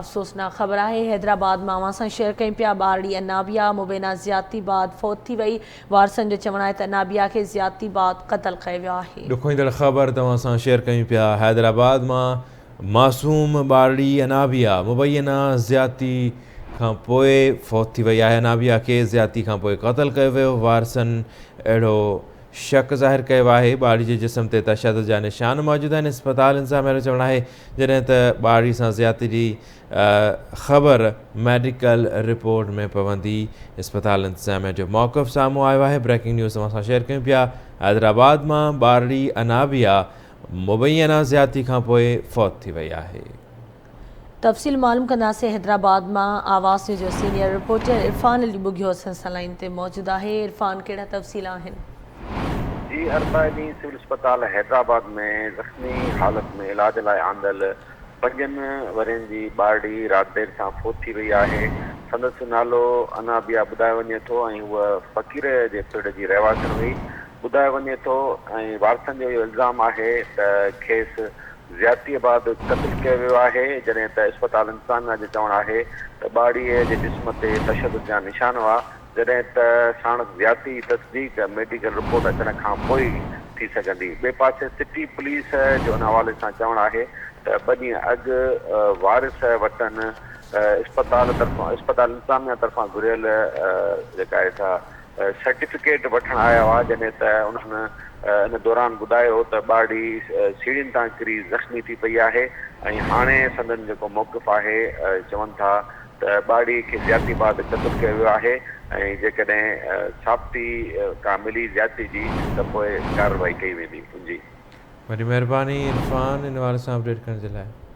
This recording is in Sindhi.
افسوسناڪ خبر آهي حيدرآباد مان اوهان سان شيئر ڪيون پيا ٻارڙي انابيا مبينا زيادتي بعد فوت ٿي وئي وارثن جو چوڻ آهي ته انابيا کي زيادتي بعد قتل ڪيو ويو آهي. ڏکوئيندڙ خبر توهان سان شيئر ڪيون پيا حيدرآباد مان معصوم ٻارڙي انابيا مبينا زيادتي کان پوء فوت ٿي وئي آهي انابيا کي زيادتي کان پوء قتل ڪيو ويو وارثن اهڙو شڪ ظاهر ڪيو آهي ٻارڙي جي جسم تي تشدد جا نشان موجود آهن اسپتال انتظاميا جو چوڻ آهي جڏهن ته ٻارڙي سان زيادتي جي خبر ميڊيڪل رپورٽ ۾ پوندي اسپتال انتظاميا جو موقف سامهون آيو آهي بريڪنگ نيوز اوهان سان شيئر ڪيون پيا حيدرآباد مان ٻارڙي انابيا مبينا زيادتي کانپوء فوت ٿي وئي آهي. تفصيل معلوم ڪنداسين حيدرآباد مان آواز نيوز جو سينيئر رپورٽر عرفان علي ٻگهيو اسان سان لائين تي موجود آهي عرفان ڪهڙا تفصيل آهن. جي اربع ڏينهن سول اسپتال حيدرآباد ۾ زخمي حالت ۾ علاج لاء آندل پنجن ورهين جي ٻارڙي رات دير سان فوت ٿي وئي آهي سندس نالو انابيا ٻڌايو وڃي ٿو ۽ هوء فقير جي پڙ جي رهواسڻ هئي ٻڌايو وڃي ٿو ۽ وارثن جو اهو الزام آهي ته کيس زيادتيء بعد قتل ڪيو ويو آهي، جڏهن ته اسپتال انتظاميا جو چوڻ آهي ته ٻارڙيء جي جسم تي تشدد جا نشان هئا، جڏهن ته ساڻس زيادتي جي تصديق ميڊيڪل رپورٽ اچڻ کان پوء ئي ٿي سگهندي. ٻئي پاسي سٽي پوليس جو ان حوالي سان چوڻ آهي ته ٻه ڏينهن اڳ وارث وٽن اسپتال طرفان اسپتال انتظاميا طرفان گهريل جيڪا آهي سا سرٽيفڪيٽ وٺڻ آيا هئا جڏهن ته انهن ان دوران ٻڌايو ته ٻارڙي سيڙهين تان ڪري زخمي ٿي پئي آهي ۽ هاڻي سندن جيڪو موقف آهي چون ٿا ته ٻارڙي کي زيادتي بعد قتل ڪيو ويو آهي ۽ جيڪڏهن ثابتي ڪا ملي زيادتي جي ته پوء ڪارروائي ڪئي ويندي جي. وڏي مهرباني عرفان ان حوالي سان اپڊيٽ ڪرڻ جي لاء.